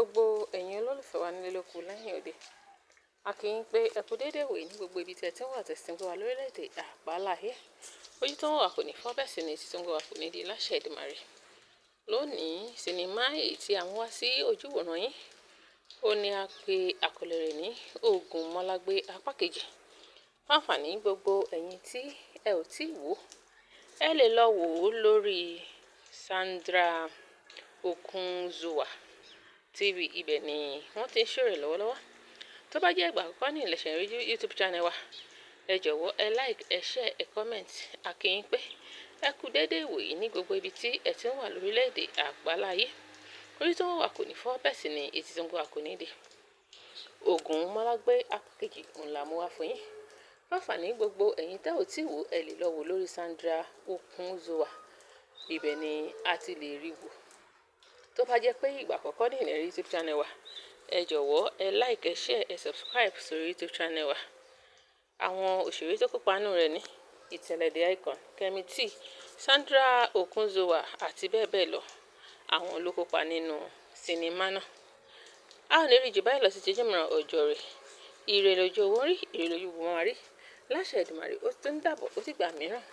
Gbogbo ẹ̀yin olólùfẹ́ wa nílé lóko lẹ́yìn òde. A kí yín pé ẹ kú déédéé ìwòyí ní gbogbo ibi tí ẹ ti ń wà tẹ̀sí ń gbọ́ wa lórílẹ̀-èdè àgbáláyé. Ojú tó ń wò wá kò ní fọ́, bẹ́ẹ̀ sì ni etí tó ń gbọ́ wa kò ní di láṣẹ Èdùmàrè. Lónìí, sinimá èyí tí a mú wá sí ojúwòran yín, ó ní a pè àkọlé rẹ̀ ní Ògúnmọ́lágbé apá kejì. Fún àǹfààní gbogbo ẹ̀yin tí ẹ ò tíì wò, ẹ lè lọ wò ó lórí Sandra Okunzuwa TV. Ibẹ̀ ni wọ́n ti ń show rẹ̀ lọ́wọ́lọ́wọ́. Tó bá jẹ́ ìgbà àkọ́kọ́ ní ìlẹ̀ṣẹ̀ rí YouTube channel wa, ẹ jọ̀wọ́ ẹ like, ẹ share, ẹ comment. A kí yín pé ẹ kú déédéé ìwòyí ní gbogbo ibi tí ẹ ti ń wà lórílẹ̀-èdè àgbáláyé. Ojú tó ń wò wá kò ní fọ́, bẹ́ẹ̀ sì ni etí tó ń gbọ́ wa kò ní di. Ògúnmọ́lágbé apá kejì òun là mú wá fún yín. Fún àǹfààní gbogbo ẹ̀yin tẹ́ ò tíì wò, ẹ lè lọ wò lórí Sandra Okunzuwa. Ibẹ̀ ni a ti lè rí wò. Tó bá jẹ́ pé ìgbà àkọ́kọ́ ní ìlẹ̀ YouTube channel wa, ẹ jọ̀wọ́ ẹ like, ẹ share, ẹ subscribe sórí YouTube channel wa. Àwọn òṣèré tó kópa nínú rẹ̀ ní Ìtẹ̀lẹ̀ The Icon, Kemi T, Sandra Okunzuwa àti bẹ́ẹ̀ bẹ́ẹ̀ lọ. Àwọn ló kópa nínú sinimá náà. A ò ní rí jù báyìí lọ sí títí mìíràn ọjọ́ rẹ̀. Ire lójú owó rí, ire lójú gbogbo máa rí. Láṣẹ Èdùmàrè, ó tún dàbọ̀, ó sì gbà mìíràn.